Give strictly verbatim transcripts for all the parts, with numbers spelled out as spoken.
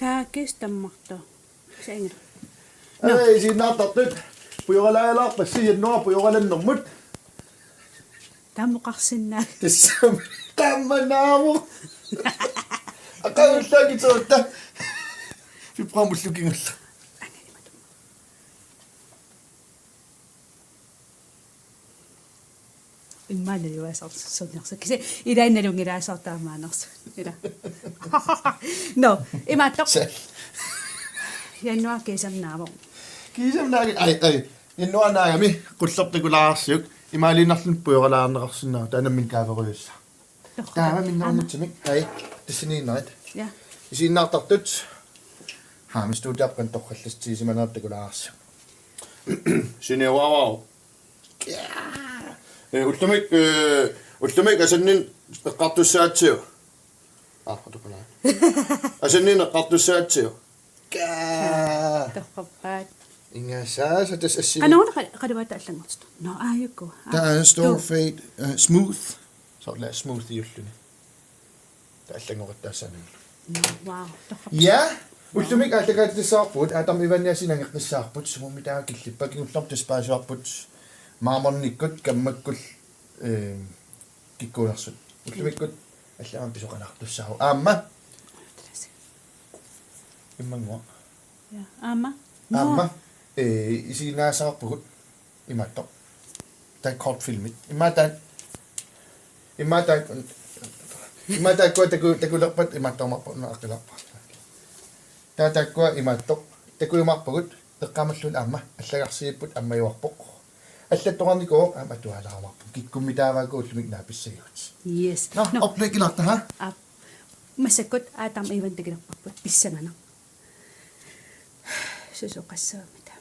Kaakis tammarto. Sanger. Aa, isiinnaartartut. Pujoralaalaarpassi januar pujoralannermut. Tamoqarsinnaaq. Tassami. Tammanaamo. Aqagullaakitsoorta. Februar mullukingulla. Immaqa naluaasarsunnersoq. Kisi ilaannalunngilaasartaamaanersoq. Ila. No, imaattoq. Sa- Januar kiisami naavoq. Kiisami naagi, ai, ai. Januar naagami, qullertakulaarsiuk. Imaaliinnarluni pujoralaarneqarsinnaavoq. Taanna min kaaverujussaa. Torrak. Taava minnerunitsimik. Ai, tassaniinnerit. Ja. Isiinnaartartut. Haami studiaqqan torrallassuusimanerput takulaarsiuk. Siniuaavau. Ee, ullumikkut, ee, ullumikkut asanninneq eqqartussaatsiuk. Aa, atukalaat. Asanninneq eqqartussaatsiuk. Torrappaat. Ingasaasa tassa assi. Qanoruna qa-, qaluatta allanngortittoq. No, aajuku. Aa, taava Store Fade, ee, Smooth. Soorlu smoothie-ulluni. Taava allanngoqattaassaanngilaq. Wow, torrak. Ja, ullumikkut aallakaatitassavarput, Adam Ivaniaasinnut nangeqqissaarput, sumummi taava killippat, kingullermik tassaassavarput, Maamornikkut, kammakkut, ee, kikkuunersut. Ullumikkut allamik pisoqalaartussaavoq. Aamma. Immannguaq. Ja, aamma. Aamma. Ee, isiinnaassavarput. Imaattoq. Taava kortfilmit. Immaqa taak-, immaqa taak-, immaqa taakkua taku-, takulerpat imaattorumaarpoq una aqilaarpara. Taava taakkua imaattoq. Takujumaarpagut eqqaamallugit aamma allagarsivipput ammajuarpoq. Allattoqarnikuuvoq aamma atualaarumaarpoq. Kikkummi taavaakku ullumikkut naapissagigut. Yes. Nå, nå. Oplæggilaarta, ha? Aap. Massakkut Adam Ivan takulerparput pissanganaq. Susoqassaamita.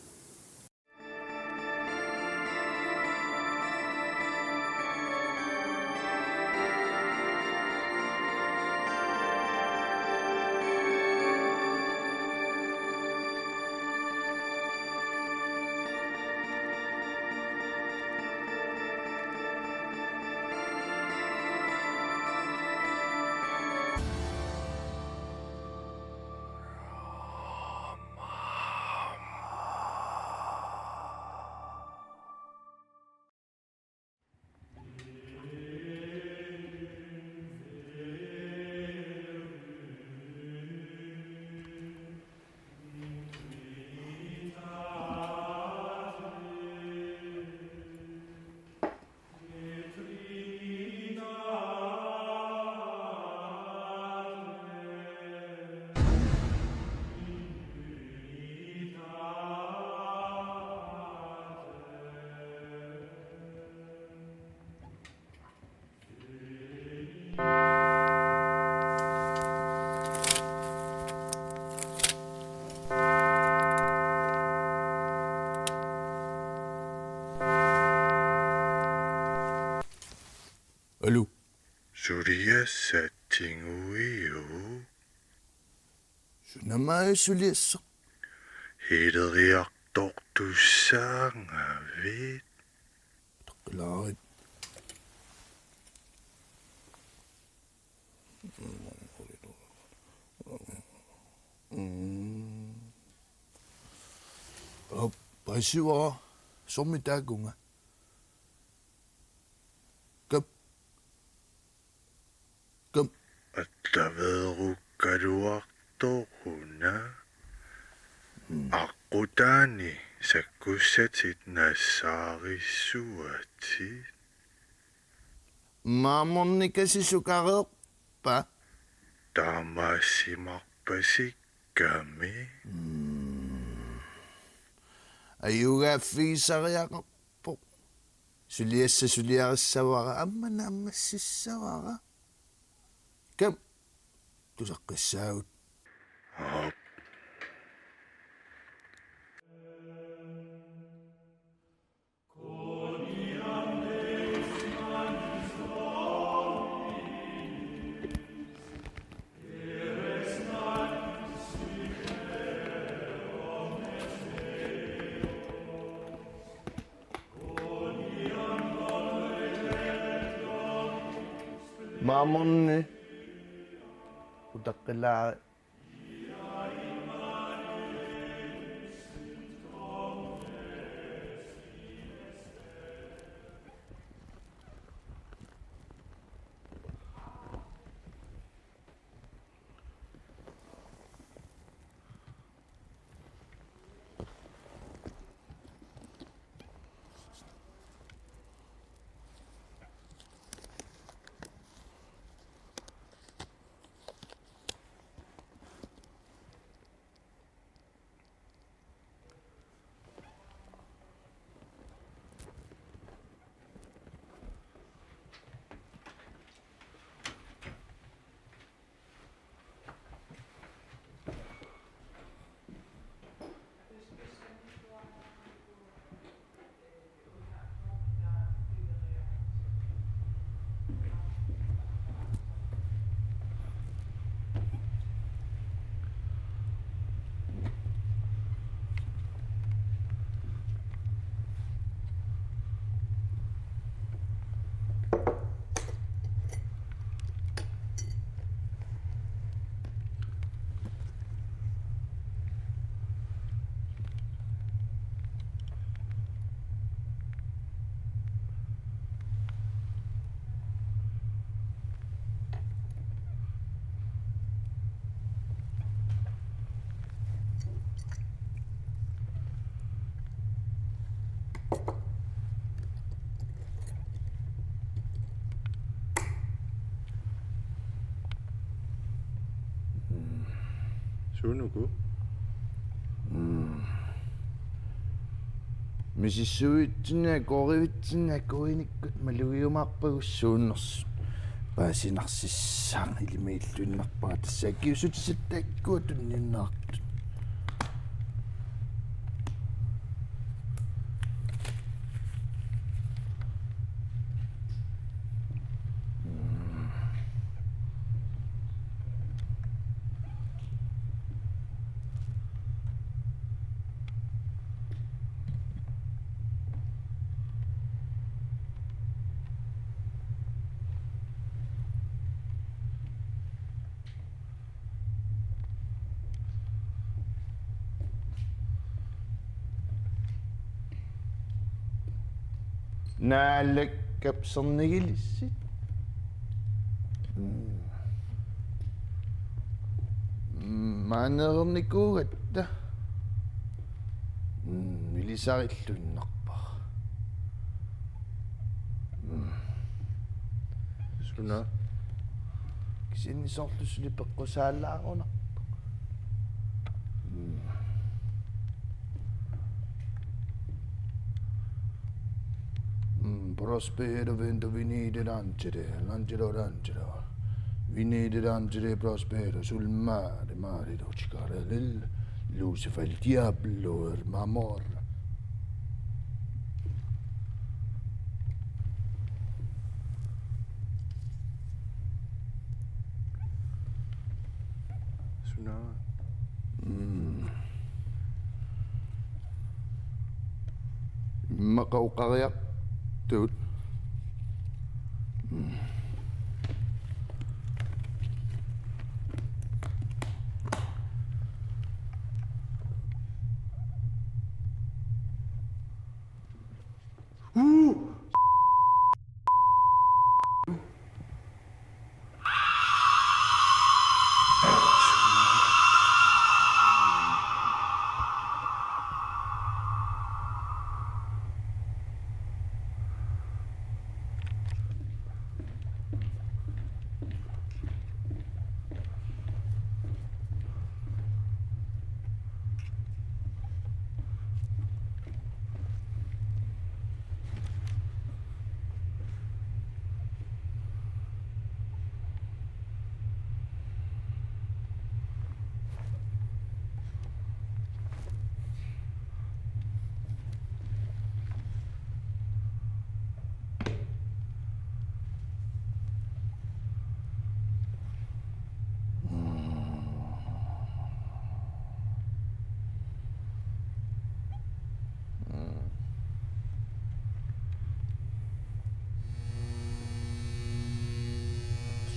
Aluu. Suliassat tiguiuk. Sunamaajuk suliassaq? Hileriartortussaagavit. Taqqilaarit. Mm. Op, paasivara. Soormi taakunga? Kap. Kap. Attaveerukaluartoruna. Mm. Aqqutaani sakkussatit nassaarissuatit. Maamornikasi sukareerpa? Taamaasimarpasikkami. Mm. Ajugaaffigisariaqarpoq. Suliassaq suliarissavara, aamma naammassissavara. Kap. Tusaqqissaagut. Aap. Maamorni. Utaqqilaarit. Suunuku? Mm. Misissuitsinni akuerivitsinni akuinikkut malugiumaarpagut suunnersut. Paasinarsissaaq, ilimagiilluinnarpara tassa akiuussutissatta taakkua tunniunneqartut. Naalakkap sernigilissit. Mm. Mm, maaneernikuugatta. Mm, ilisarilluinnarpara. Mm. Suna? Kisianni soorlu suli peqqusaalaarunarpoq. Mm. Mm, Prospero, vento, venite, lancete, lancelo, lancelo. Venite, lancete, Prospero, sul mare, mare, lucicarel, Lucifer, il diablo, el mamor. Suna? Mm. Immaqa oqariartut. Mm. Uu!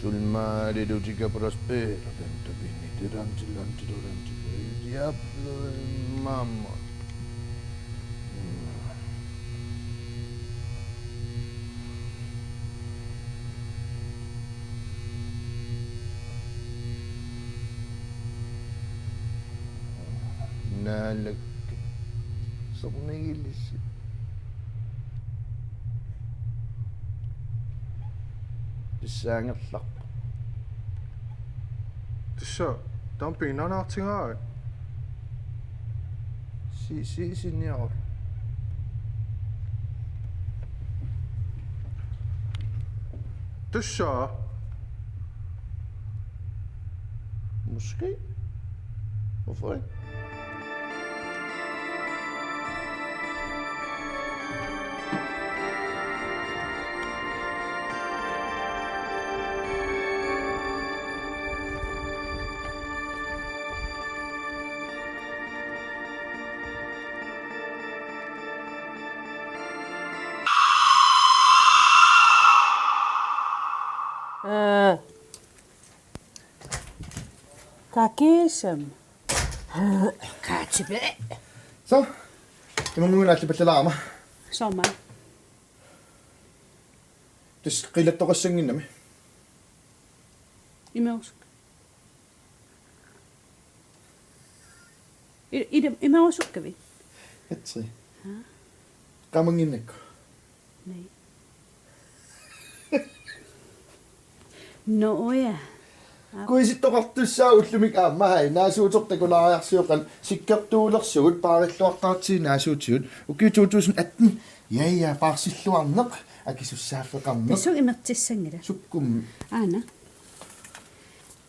Sul mare, lucica, Prospero, vento, venite, lancelo, lancelo, lancelo, il diablo, el mammo. Naalakka. Sernigilissi. Pissaangerlarpoq. Tassa, taampi naanaartigaa. Si, si, sinior. Tassa. Måske. Hvorfor ikke? Øh. Kakisam. Kaatipe. Så. Imanguuna allipallalaarama. Soormi. Tassa qilattoqassannginnami. Imerusuk. I-, ila-, imerusukkavit? Katri. Haa? Qaamannginnakku. Nej. Nå ja. Kuisittoqartussaavoq ullumi aamma, hej, naasuuteq takulaariarsioqaaq, sikkertuulersugut paarilluartaartigu naasuutigut. Ukiut to tusind atten. Ja, ja, paarsilluarneq, akisussaaffeqarneq. Tassunga imertissanngilaq. Sukkum. Aana.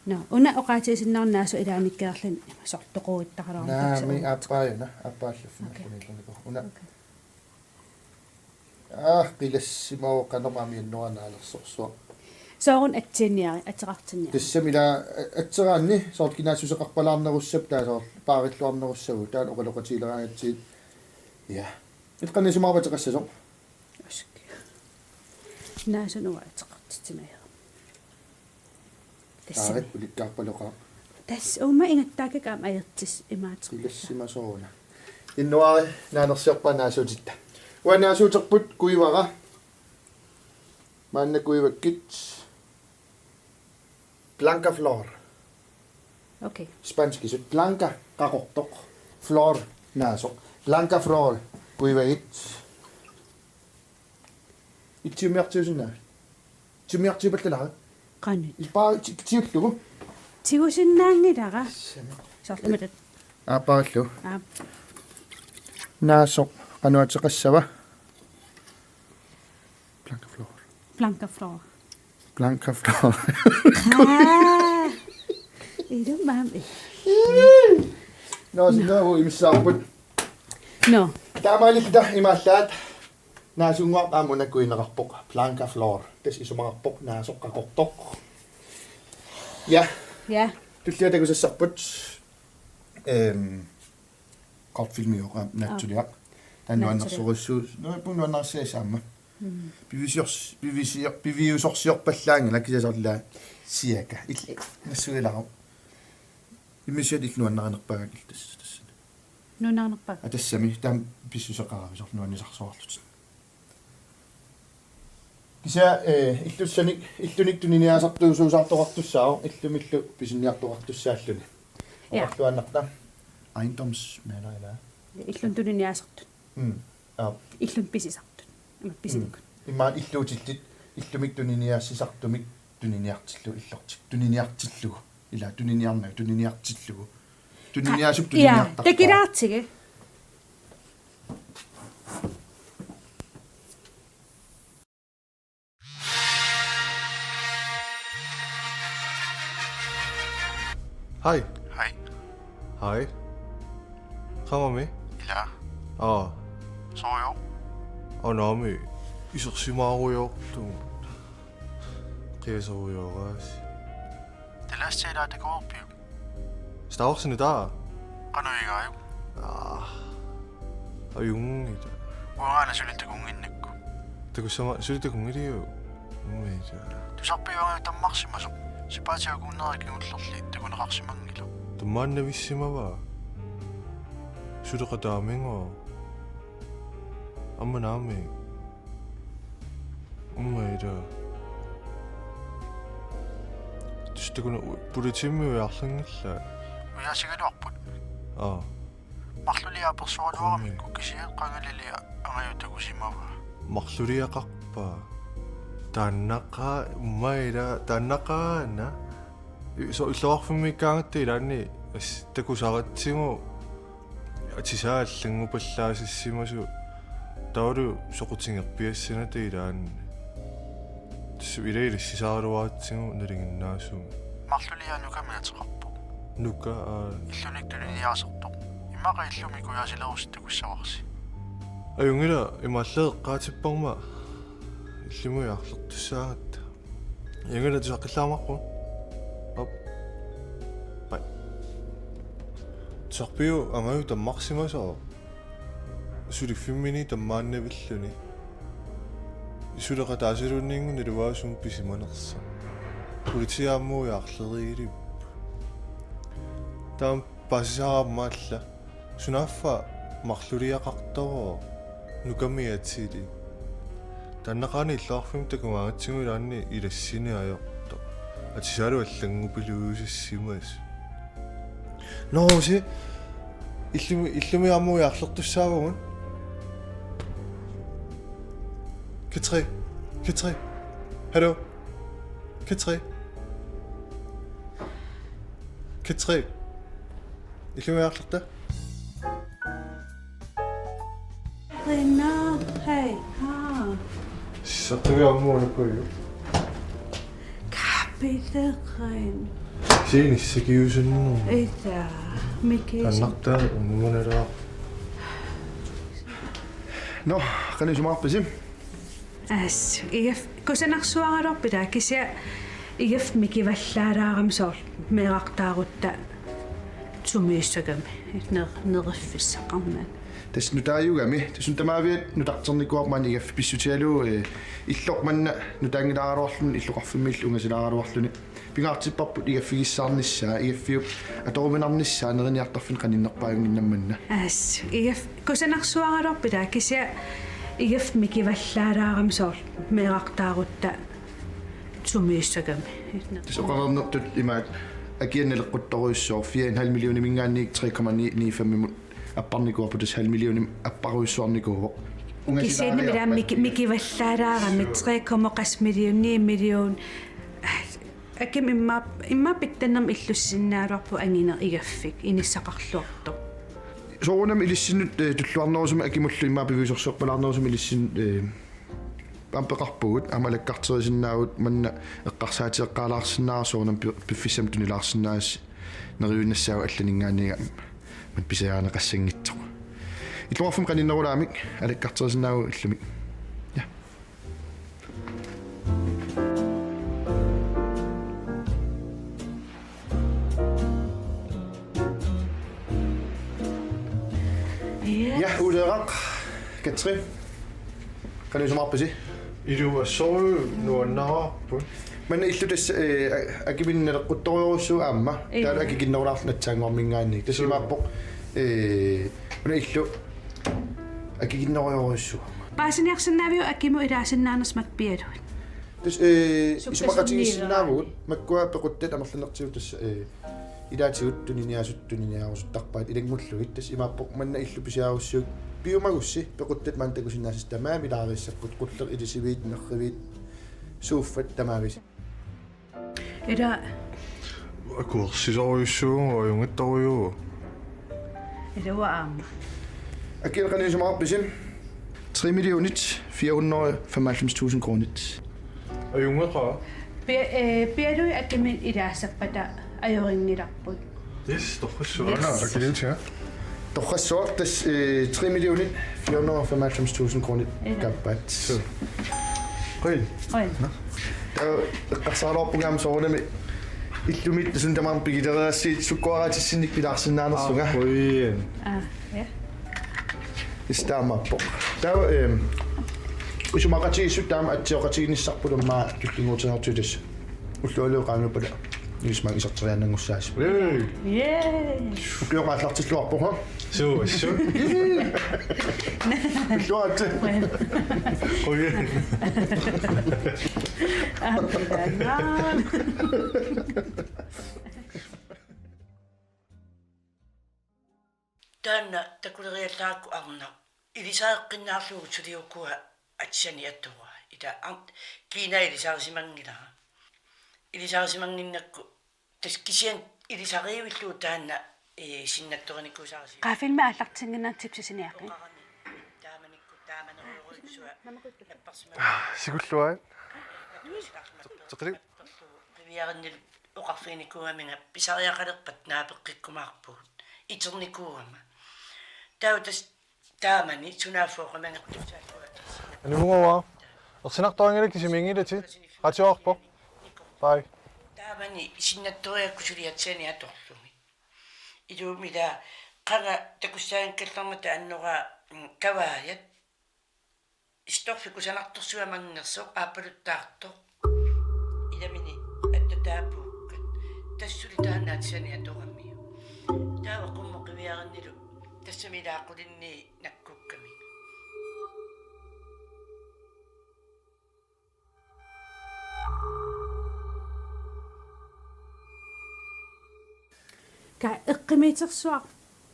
Nå, una oqaatigisinnaavara naasoq ilaanikkaarluni sortoqoruittaqalaartoq. Naamik, aappaajuuna, aappaalluffimalluni. Okay. Una. Okay. Aa, qilassimavoq qanormaami annoranaalersorsuaq. Sooruna atsiinniarit, ateqartinniarit. Tassami ila a-, atseraanni soorlu kinaassuseqarpalaarnerussapput taava soorlu paarilluarnerussagut taanna oqaloqatigileqaangatsigit. Ja. Illit qanoq isumaqarpa ateqassasoq? Ask. Naasunut ateqartitsimajaram. Tassami. Aarit ulikkaarpaloqaaq. Tassa uuma ingattaakkakka aamma ajortissat imaateq. Qilassimasoq una. Januaari naanersiorpaa naasuutitta. Uanga naasuuterput kuivara. Maanna kuivakkit. Blanca flor. Okay. Spanskisut blanca qaqortoq. Flor naasoq. Blanca flor kuivagit. Itsumiartiusinnaa. Itsumiartiupallalaari. Qanoq? Ippa ti-, tiullugu. Tigusinnaanngilara. Sami. Soorlu imatut. Aappaarillu. Aap. Naasoq qanoq ateqassava? Blanca flor. Blanca flor. Blanca flor. Aa. Ilumaami. Nå, sinnagu imissaarput. Nå. Taamaalilluta imaallaat. Naasunnguaq aamma una kuineqarpoq, blanca flor. Tassa isumaqarpoq naasoq qaqortoq. Ja. Ja. Tullia takusassarput. Ehm, kortfilmioq aamma naatsuliaq. Taanna nuannersorujussuuvoq. Nuannersuuvoq aamma. Mm. Pivisiors-, pivisior-, piviusorsiorpallaanngilaq kisianni soorlu siaka. Il-, nassuilaaruk. Immiussiat illit nuannarinerpaagakku tassa, tassa. Nuannarinerpaaq. Aa, tassami, taama pissuseqarami soorlu nuannisarsuarlutit. Kisianni, eh, illussanik, illunik tuniniaasartuusuusaartoqartussaavoq, illumillu pisiniartoqartussaalluni. Ja. Oqarluinnarta. Ejendomsmægler, eller? Illuni tuniniaasartut. Mm. Aap. Illuni pisisartut. Aamma pisinnut. Mm. Immaqa illuutillit, illumik tuniniaassisartumik tuniniartillugu illortik. Tuniniartillugu. Ila tuniniarnagu, tuniniartillugu. Tuniniaasup, ja, tuniniartarpaa. Takilaartigi. Hej. Hej. Hej. Qamami? Ila. Aa. Soorlu? Aa, naamik. Isersimaarujoortumut. Qiasorujoorasi. Talassi ila takuarpiuk? Star Wars-inik taava? Qanoq igaajuk? Aa. Ajunngilaq. Uangaana suli takunnginnakku. Takussama suli takunngiliuk? Uummaija. Tusarpiuk angajulleq tammarsimasoq? Sapaatip akunneri kingullerni takuneqarsimanngilaq. Tammaannavissimavaa. Suleqataaminnga. Aamma naamik. Uummaija. Tustakuna u-, politiimmi ujarlanngillat. Ujaasigaluarput. Aa. Marluliaq apersoraluaramikku kisianni qangalili angajulleq takusimavaa. Marluliaqarpa. Taannaqa, uummaija, taannaqaana. I-, so-, illoqarfimmiikkaangatta ilaanni as-, takusaratsigu atisaat allanngupallaassassimasut taavalu soqutigerpiassanata ilaanni. Tassa ila ilassisaraluaratsigu nalinginnaasumik. Marluliaq Nukami ateqarpoq. Nuka, aa. Illunik tuniniaasartoq. Immaqa illumik ujaasilerussi takussavarsi. Ajunngilaq, imaallaat eqqaatipparma illumut ujarlertussaagatta. Ajunngilaq, tusaqqillaamarput. Op. Baj. Tusarpiuk angajulleq tammarsimasoq? Suliffimmini tammaannavilluni. Suleqataasaluunniit naluara sumut pisimanersoq. Politiit aamma ujarleriilipput. Taama paasisara aamma alla. Sunaaffa marluliaqartoq Nukami atili. Taannaqaana illoqarfimmi takugaangatsigu ilaanni ilassineq ajortoq. Atisaalu allanngupiluusassimasut. Nå, se. Illumi, illumi aamma ujarlertussaavagut. Katri. Katri. Hallo. Katri. Katrin. Illumiarlerta. Rina, hej. Ah. Sisartuga ammua nakuju. Kapilerin. Siini sikiusunnu. Ita, Mikael. Annartaa umumanalaa. Nå, qanoq isumaqarpisi? Assut, igaf-, kusanarsuaraluarput ilaa, kisianni igaffik mikivallaalaarami soorlu meerartaarutta sumiissagami, ner-, neriffissaqarmat. Tassa nutaajugami, tassunga tamaviat nutarternikuuarput maani igaffik pissutigalugu, eh, illoq manna nutaanngilaaraluarluni, illoqarfimmiillu ungasilaaraluarluni. Pingaartipparput igaffigissaarnissaa, igaffiup atoruminarnissaa neriniartarfinni qaninnerpaajunnginnama manna. Assut, igaf-, kusanarsuaraluarput ilaa, kisianni igaffik mikivallaalaarami soorlu meerartaarutta sumiissagami. Tassa oqareernertut imaat Akiap naleqquttorujussuuvoq fire en halv millioniminngaanniit tre komma ni ni fem-imut apparnikuuarput, tassa halv millionimik apparujussuarnikuuvoq. Kisianni ungasilaariarpat miki-, mikivallaalaarami tre komma qas million, ni million. Akimut immaqa, immaqa pitsannermik illussinnaaluarpoq angineq igaffik inissaqarluartoq. Soorunami ilissinnut, eh, tulluarnerusumik Akimullu immaqa piviusorsuerpalaarnerusumik ilissinnut, eh, aamma peqarpugut, aamma alakkarterisinnaavugut, manna eqqarsaatigeqqaalaarsinnaavoq soorunami pi-, piffissami tunilaarsinnaasut neriuinnassaagut allaninngaanniit aamma pisariaqarneqassanngitsoq. Illoqarfimmi qaninnerulaamik alakkarterisinnaavugut illumik. Ja. Ja. Ja, Uleeraq, Katrin. Qanoq isumaqarpisi? Ilumut assorujussuaq nuannaraarput. Manna illu tassa, eh, a-, Akimik naleqquttorujussuuvoq aamma. Ija. Taava akikinnerulaarluni aatsaannguarminngaanniit. Tassa imaappoq, eh, una illu akikinnerujussuuvoq. Paasiniarsinnaaviuk Akimut ilaasinnaanersoq makku pialuit? Tassa, eh, sukkasunniileraa. Isumaqatigiissinnaavugut, makkua pequttat amerlanertigut tassa, eh, ilaatigut tuniniaasut tuniniaarusuttarpaat ilanngullugit, tassa imaappoq manna illu pisiarussiuk piumagussi pequttat maani takusinnaasassat tamaasa ilaariissapput, qulleq ilisiviit, nerriviit, suuffat tamaavisa. Ila. Akuersisorujussuuvoq, ajunngitsorujussuuvoq. Ilua aamma. Akilu qanoq isumaqarpisi? Tre millionit fire hundrede femoghalvfems tusind kronit. Ajunngeqaaq. Pia-, eh, pialuit Akimit ilaassappata ajorinngilarput. Yes, torrassuaq. Yes. Nå, nå, Akiliutia. Torrassuaq tassa, eh, tre millionit fire hundrede og femoghalvfems tusind kronit. Ila. Kaappaat. Suu. Qujan. Qujan. Nå. Taava eqqarsaraluarpunga aamma soorunami illumit suna tamaat pigilereersagit sukkuaraatissinnik pilaarsinnaanersunga. Aa, qujan. Aa, ja. Tassa taamaappoq. Taava, ehm, isumaqatigiissut taama atsioqatigiinnissarput aamma tullinnguutereertut tassa. Ullualu qaangiuppata. Ismail iserteriaannanngussaasi. Yay! Yay! Ukioq aallartilluarpoq, ha? Suu, suu. Illuaatsi. Qujan. Taanna takuleriallarakku arnaq ilisareqqinnaarlugu suli ukua atisani atoraa. Ila ar-, kiinaa ilisarisimanngilara. Ilisarisimannginnakku tassa kisianni ilisarivillugu taanna, ee, sinnattorinikuusarisi. Qaaffilimmi aallartinnginnama tipsisiniaqi. Oqarami taamanikkut taamanerujorujussuaq napparsimavaa. Sikulluarit. Teqili. Qiviarinnilu oqarfiginikuugaminga pisariaqalerpat naapeqqikkumaarpugut. Iternikuugama. Taava tassa taamani sunaaffa oqamangertussaallugu. Aniguuara. Ersinartorinngilakka kisimiinngilatit. Qatsiorpoq. Bye. Taamani sinnattoriakku suli atisani atorlugit. Ilumut ila qanga takussaanngikkallarmata annoraa, mm, kavaajat. Istorfik kusanartorsuaq manngersoq aappaluttaartoq. Ilamini attataappuukkat. Tassa suli taanna atisani atoramiuk. Taava qummut qiviarinnilu tassami ilaa qulinnii nakkukkami. Ka eqqumiitsersuaq,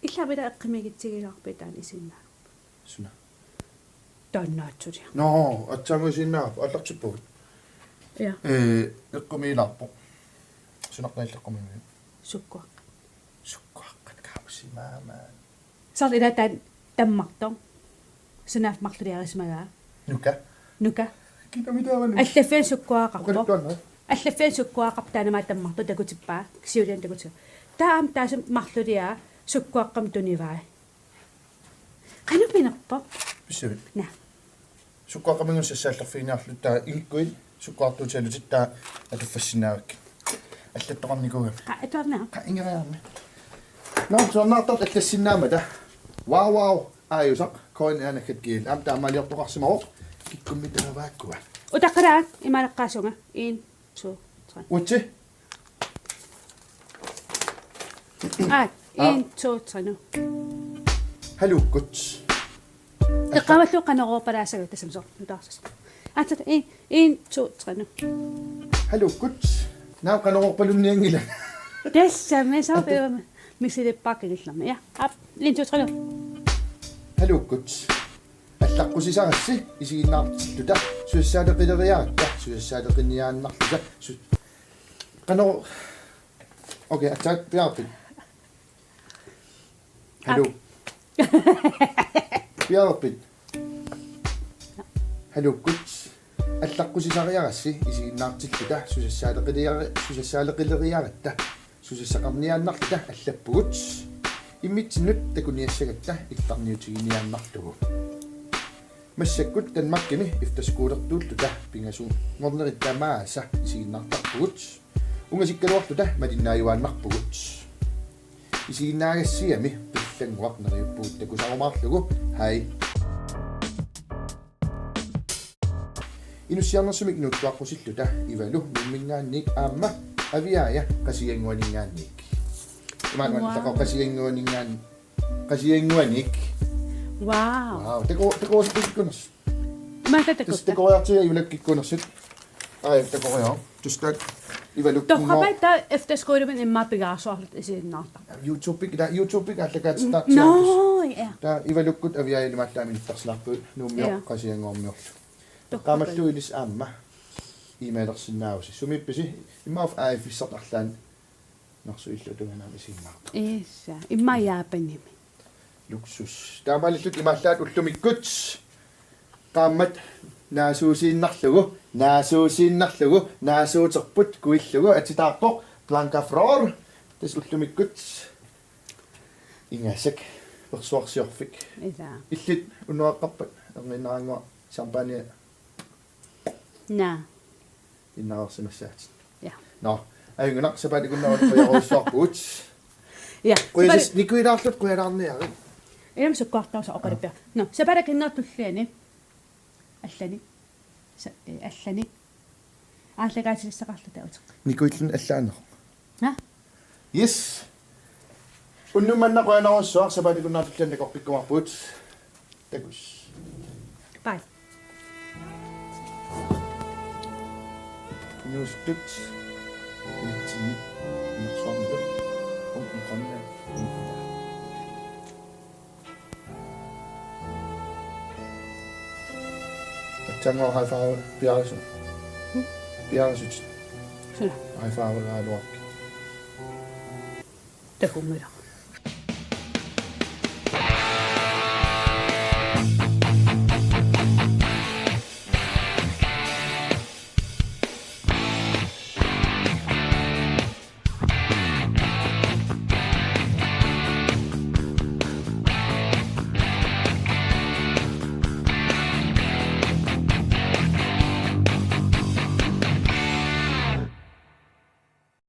illit ila eqqumiigitsigilaarpit taanna isinnaa? Suna? Taannaatsulia. Nå, aatsaannguaq isinnaa, aallartippugut. Ja. Ee, eqqumiilaarpoq. Sunaqqat illit eqqumiiviuk? Sukkuaqqat. Sukkuaqqat kaapsimaamaan. Soorlu ilaa taanna tammartoq. Sunaaffa marluliarisimagaa. Nuka. Nuka. Kitamitaavani. Allaffiani sukkuaqarpoq. Ukaluttuanna. Allaffiani sukkuaqarpoq taanna aamma tammartoq takutippaa. Siuliani takutippaa. Taava aamma taassuma marluliaa sukkuaqqamik tunivai. Qanoq pinerpoq? Pissavit. Naa. Sukkuaqqaminnut sassaallerfiginiarluta taava ilikkuit sukkuartuutigalutit taava atuffassinnaavat. Allattoqarnikuugami. Qa atuarnaa. Qa ingeriarmi. Nå, suarnaartartut allassinnaammata. Wow, wow. Aajusaq, K N R naggat G L. Aamma taamaaliortoqarsimavoq. Kikkummitaavaakkua. Utaqqilaa, imaaleqqaasunga. En, to, tre. Uatsi. Aa, en, to, tre nu. Haluukkut. Eqqaamallugu Qanorooq palaassagut tassami soorlu nutaarsisoq. Aatsaat, en, en, to, tre nu. Haluukkut. Naak Qanorooq palunnianngila. Tassami soorlu Aap. Misilippara kingullermi. Ja, aap, en, to, tre nu. Haluukkut. Allaqqusisarassi isiginnaartilluta susassaaleqileriaratta susassaaleqiniaannarluta su-, Qanoq. Okay, aatsaat piaarpit. Haluu. Piaarpit. Haluukkut. Allaqqusisariarassi isiginnaartilluta susassaaleqiliara-, susassaaleqileriaratta susassaqarniaannarluta allappugut. Immitsinnut takuniassagatta illarniutiginiaannarlugu. Massakkut Danmarkimi efterskolertuulluta pingasunngornerit tamaasa isiginnaartarpugut. Ungasikkaluarluta malinnaajuaannarpugut. Isiginnaagassiami qillannguaq neriuppugut takusarumaarlugu. Hej. Inussiarnersumik nuuttuaqqusilluta Ivalu Nuumminngaanniit aamma Aviaja Qasigiannguaninngaanniit. Imaanngua Wow. Taqo Qasigiannguaninngaan-, Qasigiannguaniit. Wow. Wow, taku-, takuusut ikkunersut. Maata Tassa takutta. Takoriartiga Ivalukku ikkunersut. Ai, takoriartiga. Tassa taakku Ivalukku. Torrapai taava efterskolemi immaqa pigaarsuarluta isiginnaartarput. YouTube-ik, taava YouTube-ik aallakaatitaatsiarput. Nå, ja. Taava Ivalukkut Aviaja ilimaallaamik nittarsilaarpugut Nuummior Ja. Qasigiannguarmiorlu. Torrapai. Qaammallu ilissi aamma e-mailersinnaavusi. Sumiippisi immaqa A F S-issartut arlaannik Norsuillu tungaanut isiginnaartarput. Issa, immaqa Japanimi. Luksus. Taamaalilluta imaallaat ullumikkut. Qaammat naasuusiinnarlugu, naasuusiinnarlugu, naasuuterput kuillugu atitaarpoq Blanca Flor. Tassa ullumikkut. Ingasak. Persuarsiorfik. Issa. Illit unnuaqqarpat erniinnaraannguaq champagne Naa. Innareersimassaatit. Ja. Nå, ajunngilaq, sapaatip akunnera qujarorujussuarpugut. Ja, qujas-, sapaatip- nikuilaarlutit qujalaarniarit. Ilami sukkuartaasa oqaluppiaq. Nå, sapaatip akunnera tulliani. Allanik. Sa-, eh, allanik. Aallakaatitassaqarluta uteq. Nikuilluni allaaneq. Naa? Yes. Unnuk manna qujanarsuaq, sapaatip akunnera tulliani takoqqikkumaarpugut. Takuss. Bye. Inuusuttut. Ilitsinni. Inersuarmilu. Um, iqonna. Aatsaannguaq high five piarisut. Hmm? Piarisut. Suna? High five-erluarpit. Takunngilara.